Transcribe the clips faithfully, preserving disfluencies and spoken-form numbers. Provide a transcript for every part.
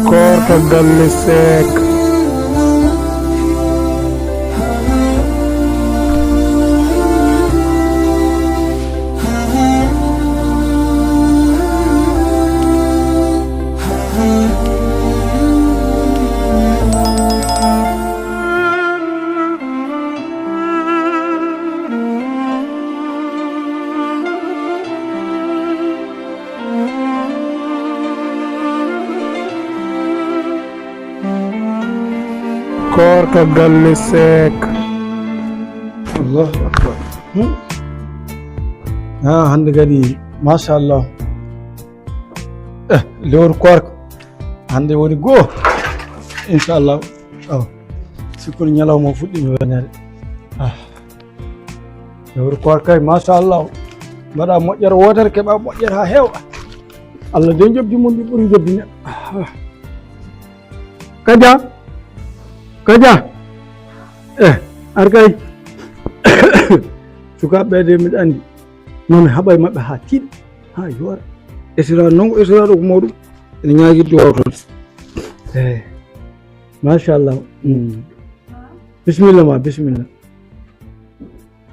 Koorka galle Seek. Koorka galle Seek. Allahu akbar. Hmm. Ah, hannde kadi, machallah. Eh, lewru koorka. Hannde woni goo. Inchallah. Oh. Sikkude ñalawma o fuɗɗiima weñaade. Ah. Lewru koorka kay, machallah. Mbaɗa moƴƴere wootere, keɓa moƴƴere haa heewa. Allah de jobdi mum ɗi ɓuri jobdi neɗɗo. Ah. Kaja, Kaja, eh, ar kay. Sukaaɓe ɓe de, miɗa anndi. Mami haɓa e maɓɓe haa tiiɗi, haa yoora. Esira non, esira ɗo ko mawɗum. Ene ñaagi duwaw toon. Eh, machallah. Mm. Bisimilla ma, bisimilla.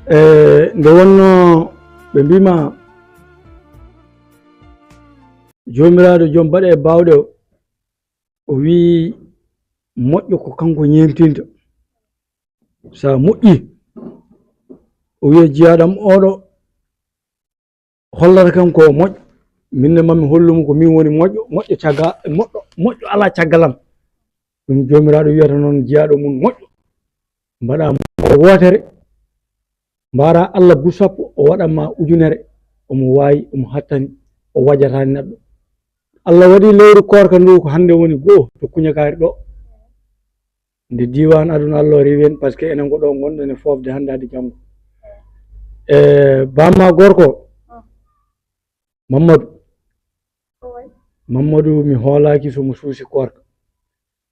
Eh, nde wonno ɓe mbiima Joomiraaɗo joom baɗe e baawɗe o, o wii moƴƴo ko kanko ñeemtinta. So a moƴƴii, o wiya jiyaaɗo am oɗo, hollata kam ko moƴƴo. Min ne mami hollumo ko min woni moƴƴo, moƴƴo cagga-, moƴƴo, moƴƴo alaa caggal am. Ɗum Joomiraaɗo wiyata noon jiyaaɗo mum moƴƴo. Mbaɗa moƴƴere wootere, mbaara Allah gu sappo, o waɗan ma ujunere, omo waawi, omo hattani, o wajataani neɗɗo. Allah waɗi lewru koorka ndu ko hannde woni goo to Kuñakaari ɗo. Nde diiwaan aduna Allah o rewi en, parce que enen ko ɗo ngonɗen e foofde hannde hade janngo. E bamma gorko, Mammadu. Oy. Mammadu, mi hoolaaki so mo suusi koorka.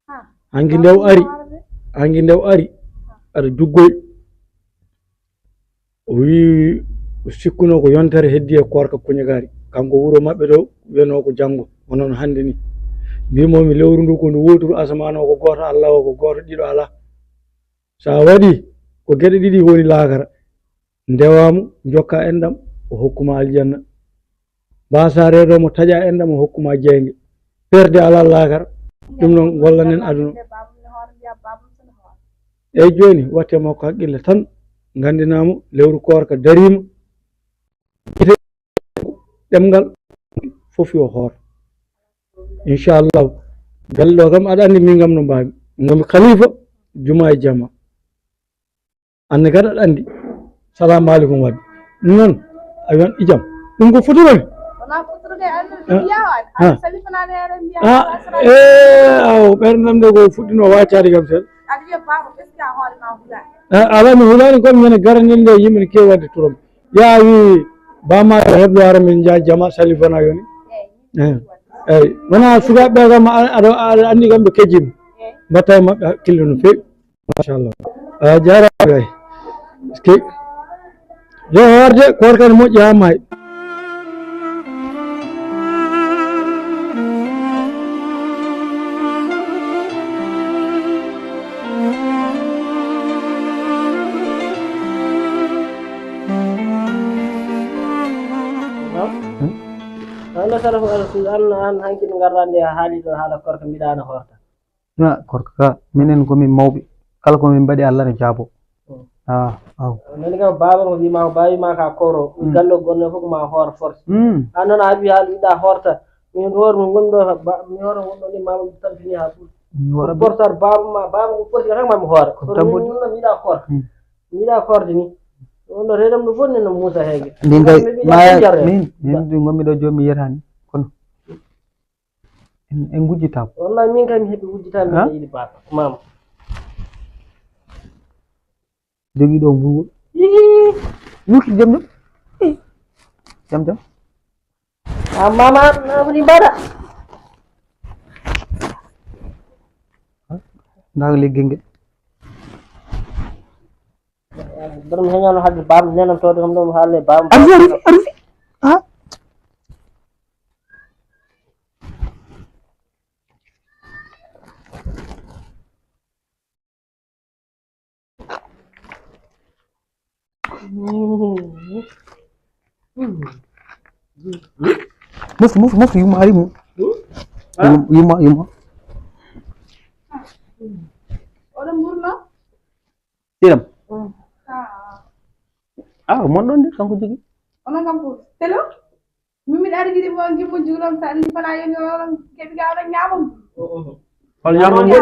Ha. Hanki nde o ari, hanki nde o ari, aɗa juggoy. O wii, o sikkuno ko yontere heddi e koorka Kuñakaari. Kanko wuro maɓɓe ɗo, wiyanoo ko janngo, hono no hannde ni. Mbimo mi lewru ndu ko ndu wooturu, asamaan o ko gooto, Allah o ko gooto, ɗiɗo alaa. So a waɗi, ko geɗe ɗiɗi woni laakara. Ndewaamo, jokka enɗam, o hokkuma aljanna. Mbasa reedo mo taƴa enɗam, o hokkuma jeynge. Perde alaa laakara. Ɗum noon, gollanen aduna. Eyi, jooni, watte makko haqqille tan. Nganndinaa mo, lewru koorka dariima. Ɗemngal fof yo hoor. Inchallahu. Galle ɗo kam, aɗa anndi min kam no mbaami. Ngomi khalifa, juma e jama. Anne kadi aɗa anndi. Salamu aleykum wadde. Ɗum noon, a wiyan ijam. Ɗum ko futuro ni? Wona futuro de, anne Ah. Mbiya waɗi. Ah. Anne salifanaade heɗen mbiya Ah, wala sara. Eh, aw, ɓernde am de ko fuɗɗino waccaade kam seeɗa. Aɗa wiya baaba, est-ce que a hoore ma hulaani? Ah, alaa mi hulaani, kono ñande garani nde yimɓe ne keewi waɗde turom. Yaa wi bama heblo ara min jaa jama salifana yoni. Eyi. Eh. Eyi. Wona sukaaɓe ɓe kam aɗa, aɗa, aɗa anndi kam ɓe kejjima. Eyi. Mbatta e maɓɓe hakkille no feewi. Machallah. A jaaraama kay. Ski. Yo hoorde, koorka ne moƴƴi haa maayi. Naam? Hmm? An sara ko an, an, an hanki no ngarɗaa nde a haali ɗo haala koorka mbiɗa ana hoorta. Na koorka ka, minen ko min mawɓe. Kala ko min mbaɗi Allah ne jaabo. Hmm. Ah, aw. Nani kam baaba mo wiima ko baawi ma ka kooro. Hmm. Galle o gonno fof ko ma hoor force. Hmm. An noon a haɓi haala yiɗa hoorta. Min hoore mo ngonmi ɗo, ba-, mi hoore mo ngonɗo ni, mama mi tampini haa ɓuri. Mi hoore ɓe. Portar baaba ma, baaba ko porti tan ma mi hoore. Ko kono min tampude. Min noon mi yiɗa koorka. Hmm. Mi yiɗa koorde ni. On ɗo reedam ɗo fof nena Muusa heege. Min kay, min, min, min, min ngonmi ɗo jooni mi yiyata ni. Kono en, en ngujjitaako. Wallahi min kay mi heɓi ngujjitaako, mi yiɗi baaba, mama. Jogii ɗo nguurɗo. Ii. Wurti jam jam. Ii. Jam jam. Ah, mama, na woni mbaɗa. Ndaa leggal ngal. Borom heñano hadde baaba, nenan tawde kam ɗo mi haalle baaba. Arsi, arsi, arsi. Ah. Moftu, moftu, moftu, yumma ari mu. Yum- Yumma, yumma. Oɗon mburno? Tiram. Ah, mon ɗon de, kanko jogi. Onon kam ko telo? Min miɗa ari giɗi mo, gimmo juulon, sa andi fana yoni oɗon keɓi ga oɗon ñaamon. Hol ñaamon de?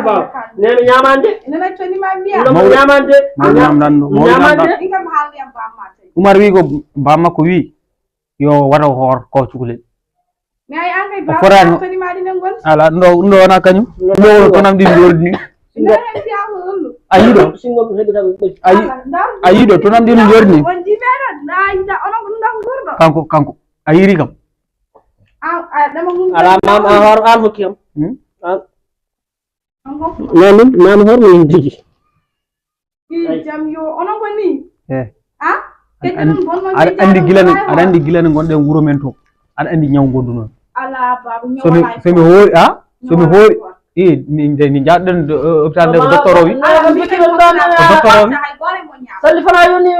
Neno ñaamande. Nena coni ma mbiya. Mawɗo ñaamande. Mawɗo ñaamdan ɗo. Mawɗo ñaamande. Ɗin kam haalde am bamma tawi. Umar wi ko bamma ko wi yo waɗa hoor ko cukalel. Mais ay an kay o fotaani bamma toni ma ɗinen gon. Ala ɗo ɗo wona kañum. Ɗo ko tonam ɗin jorni. Nena hen fiya ko hollu. A yiɗo. Singo ko heɓi tawi. A yi- Ala, ndar. A yiɗo tonam ɗin jorni. On jimeɗo na yiɗa onon ko ɗum ɗam gurɗo. Kanko kanko a yiri kam. A a ɗama mum. Ala mam a hoor an hokki kam. Hmm? An. Kanko. Mamin mam hoor min jigi. Jam yo onon ko ni. Eh. Ha? Aɗa andi gilani aɗa andi gilani gonɗen wuro men to. Aɗa andi ñaw gondu noon. Ala babu ñaw. Somi somi hoori ha? Somi hoori. E ni nde ni jaɗɗen hôpital nde ko docteur o wi. Ko docteur o wi. Salli fana yoni.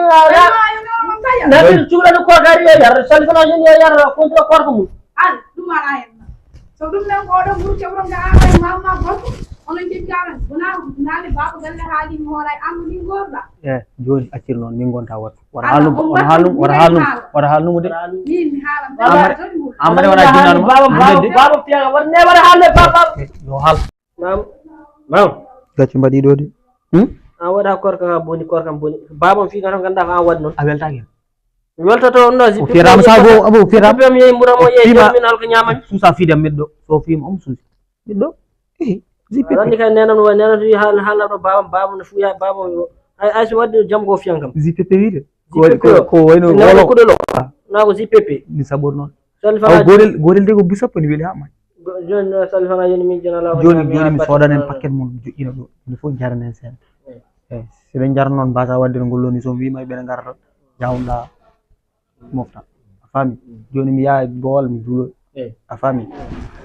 Nabil cuuɗani korkari e yar salli fana yoni e yar kontra korko mum. An ɗum ara hen. So ɗum nen ko oɗon ɓuri keɓron ga ara e mamma gorko. Onon jejjaran wona naale baaba galle haali mi hoora e amma min gorɗa. E jooni accir noon min gonta wattu wata haalnum wata haalnum wata haalnum wata haalnumo de. Min mi haalan amare wona jinnaanuma. Baba baba baba fiyaga wata ne wata haalde baba. Yo haal. Mam mam. Gacce mbaɗi ɗo de. Hmm? An waɗa korka ka boni korkam boni babam fi ka tan ganda ko an waɗi noon. A weltaki hen. Mi weltoto on ɗo o fiyatama sabu o abo o fiyatama. Ɓe mi yehi mbura mo yehi jami alko ñamami. Suusa fidam miɗɗo so fima om suusi miɗɗo. Ehe. Ranni kay nenan wa nenan wi hal hal ɗo babam babam no fuya babam. Ay ay so wadde jam go fiyan kam. Zipepe wiide. Ko wayno wolo kuɗelo. Na ko zipepe ni saɓor noon. Aw gotel gotel de ko bu sappo ni weli ha maj. Joni salfana yoni min jona law joni joni mi sodanen paquet mum joƴƴina ɗo. Ene fof jaranen sen. Eyi, si ɓe njarat noon mbasa waɗde no ngol woni so mi wima ɓe ngarata jawɗa mofta. A faami? Joni mi yaha bowal mi juulo. A faami?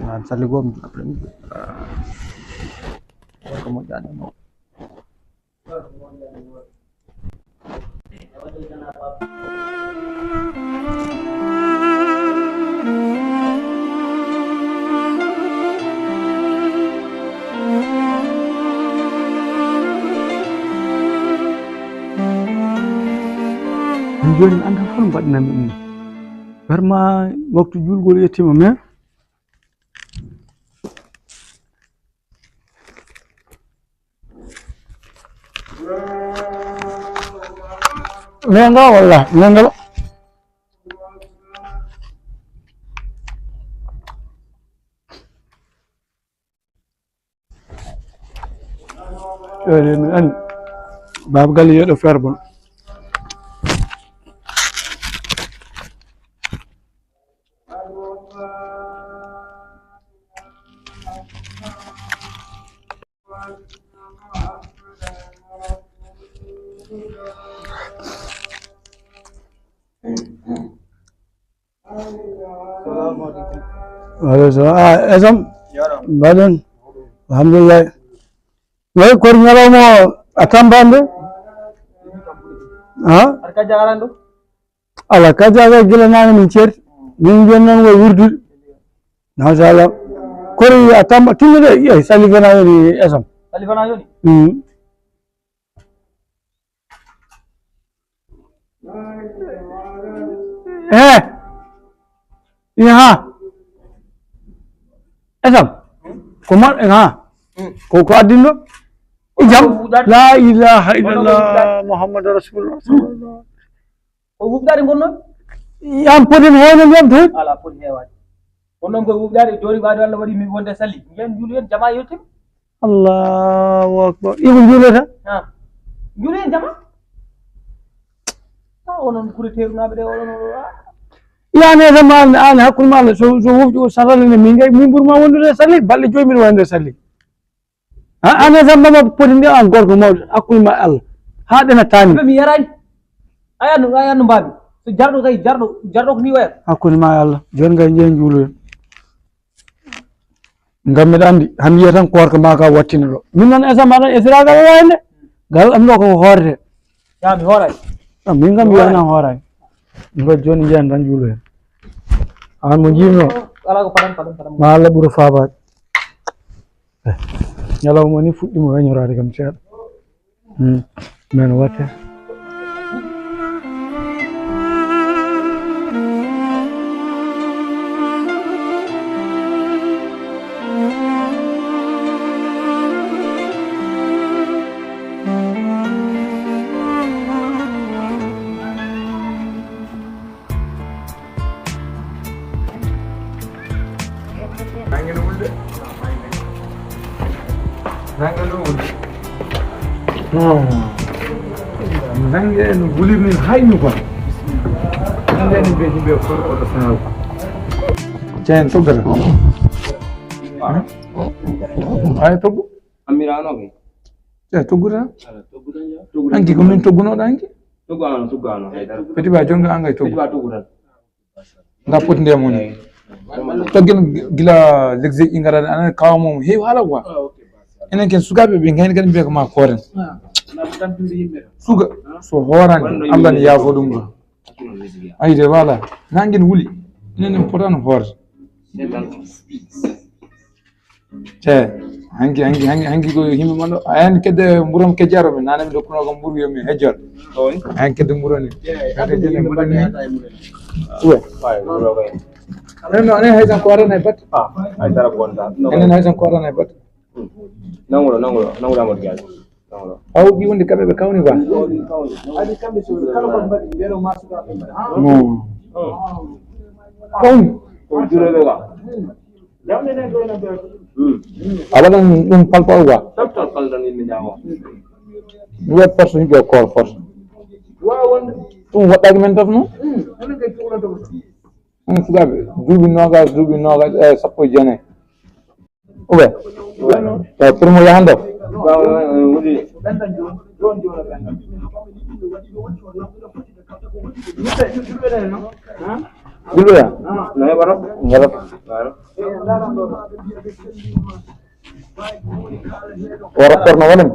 Nan salli goo mi après mi juulo. Ko moƴƴani mo. Min jooni mi anndaa fof no mbaɗnanmi ɗum. Vraiment waktu juulgol yettiima mais menga walla menga ba. Eyi min anndi baaba galle yeeɗo feere bono. Waaleykum salam. Ah, esam. Mbaɗon. Alhamdulillah. Way koor ñalawma o a tambaande. Ha? Ala ka jaga gila nane min ceerti. Min joni noon way wirdude. Machallah. Koor a tamba tinno de. Salifana yoni esam. Salifana yoni. Eh. Iha. Esam. Ko ma ha. Ko ko addinno. Ijam. La ilaha illallah muhammadur rasulullah sallallahu. Ko wubdade ngon non. Yam poden hewno ndiyam to. Ala podi hewade. Kono ko wubdade jori wadi Allah wadi mi wonde salli. Ngen julu en jama yottim. Allahu akbar. Iko juulata? Ha. Juulu en jama. Ha onon kure terunaɓe de oɗon oɗo. Yani tan ma an an hakkude ma Allah so so wofƴi o sarale ne min gay min ɓurma wondude e salli balɗe joyi min wonde e salli. Ha an tan mama poti nde an gorko mawɗo hakkude ma Allah ha ɗena tani. Mi yarani. Ayanno ayanno mbaɗi so jarɗo kay jarɗo jarɗo ko ni wayata. Hakkude ma e Allah joni gay jeen juuloyen. Ngam miɗa anndi han yiya tan koorka ma ka wattina ɗo min noon esam aɗa esiragal wayde gal am ɗo koko hoorete. Yami hooray. Ah, min kam mi wayna hoorani. Ngo joni njiyan tan juulo hen. An mo jiimi o. Ala ko paɗan, paɗan, paɗan. Ma Allah ɓuro faabaade. Eh, ñalawma ni fuɗɗimo weñoraade kam seeɗa. Hmm. Men watte. Nange no wuli de. Nange no wuli. Non. Nange no wuli min hayni kon. Nange no be himbe ko ko do sanaw. Cen to gara. Ay to. Amirano ke. Cen to gara. Anki ko min to guno danki. To gano, to gano. Peti ba jonga anga to. Peti ba to gudan. Nga poti nde mum. Toggen gila legzeji ɗi ngara, anan kawa mum heewi haala quoi. Enen ken sukaaɓe ɓe ngayni kadi mbiya ko ma kooren. Suka so hoorani Allah ne yaafo ɗum ɗo. Ayde voilà, nangen wuli. Enen en potano hoorde. Te hanki hanki hanki hanki ko yimɓe mon ɗo, a yani kedde mburam kejjaro min nane mi dokkuno ko mburu yo mi hejjor. Hanki kedde mburu ni. Hanki kedde mburu ni. Uwe. Enen no, enen haysan ko arana e batte. Enen haysan ko arana e batte. Nangulo, nangulo, nangulo Amadou Diallo. Nangulo. Aw ɗi wonde kamɓe ɓe kawni ba. Adi kamɓe so kala ko mbaɗi mbero ma suka ɓe mbaɗa. Kawni. Ko juroɓe ba. A waɗan ɗum palpa o wa. Ɗum waɗ force yimɓe o koor force. Ɗum waɗɗaki men taf noon. Ɗum sukaaɓe duuɓi noogas, duuɓi noogas e sappo e jeenayi. Uɓe. Taw primo yahando. Julɓe ya. Ngara. O rapport no waɗi.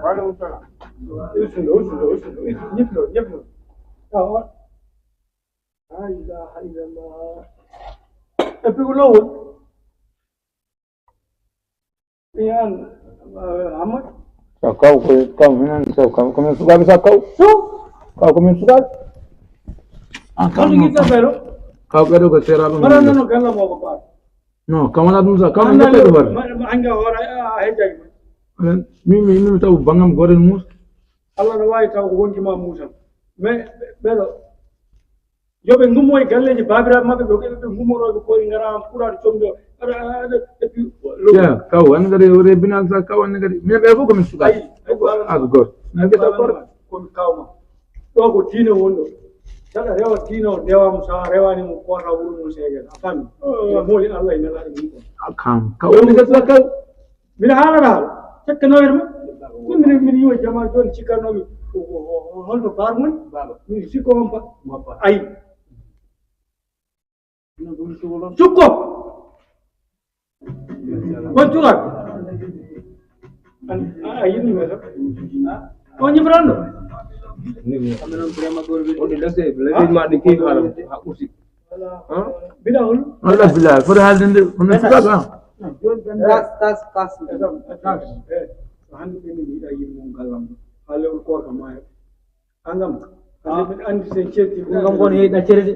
Waaleykum salaam. Usundo, usundo, usundo. Ñiflo, ñiflo. La ilaha illallah. Et puis, ko lowol. Iyan, Amadou. Sa kaw ko, kaw minen, sa kaw ko min sukaaɓe, sa kaw. So? Kaw ko min sukaaɓe. An kaw. Kaw ɓeɗo ko seeraɓe. Mara nono galla mo ko baaɗo. Non, kam wona ɗum sa, kam wona ɗum sa. Anga hoore a hejjaki. Min mi mi taw bangam goren mus. Allah no wawi taw ko wonki ma musam. Mais ɓeɗo yo ɓe ngummo e galleji babiraɓe maɓɓe ɓe ɓe ngummotoɓe koye ngara kuraɗo comdo. Aɗa aɗa et puis. Ya kaw an ngari wore binal sa kaw an ngari mais ɓe fof ko min suka. Ayi. Ak gor. Na geta kor. Komi kawma. Ɗo ko diine wonɗo. Saɗa rewa diine o ndewama sa rewani mo kota wuro mum seegal a fami. Ina mooli Allah e nelaɗo mum kon. Kam ka woni gasa kaw. Mbiɗa haalata haala cakka nawere ma. Min mbiɗa mbiɗa yiwa jama joni cikkannomi. Holno bar moni? Min sikko on ba. Ayi. Cukko. Kon cukat. A yiɗi mi wata. On ñifranno. Wonde lese lese ma ɗi kewi haala ha ɓurti. Bida on. Walla bila foti haalde nde kono sukaaɓe an. Tas tas kas. Tas. Hande ɓe ni yiɗa yimmo gallam. Haalewol korka maayo. Angam. Hande ɓe andi sen cetti. Ɗum kam kon heewi ɗaccere de.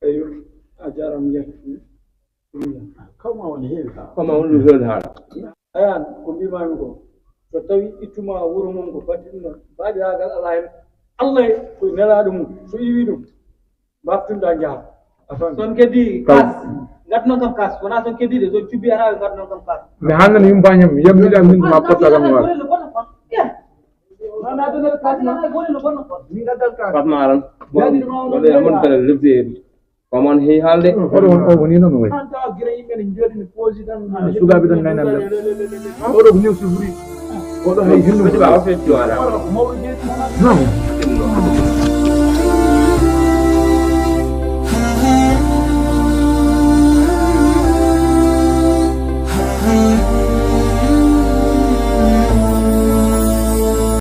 Eyo, a jarama jeeto. Kawma woni heewi ka. Kawma woni ɗum heewi haala. Ayan ko mbimami ko, so tawi ittuma wuro mum ko baɗɗinno baɗiragal ala hen. Allah ko nelaɗo mum so iwi ɗum mbaftunɗa jaha. Son keddi kas. Ngatno kam kas wona son keddi de son cubbi ara ngatno kam kas. Mi hannano yumbañam yammiɗa min ma portagal mo wara. Fatma aran. Wala amon kala lebde. Ko man heewi haalde. Oɗo on o woni noon o wayi. An tawa gila yimɓe ne jooɗi ne poosi tan. Sukaaɓe tan ngaynan tan. Oɗo ko news ɓuri. Oɗo hay hinno. Ko ba o fe tiwara. Non.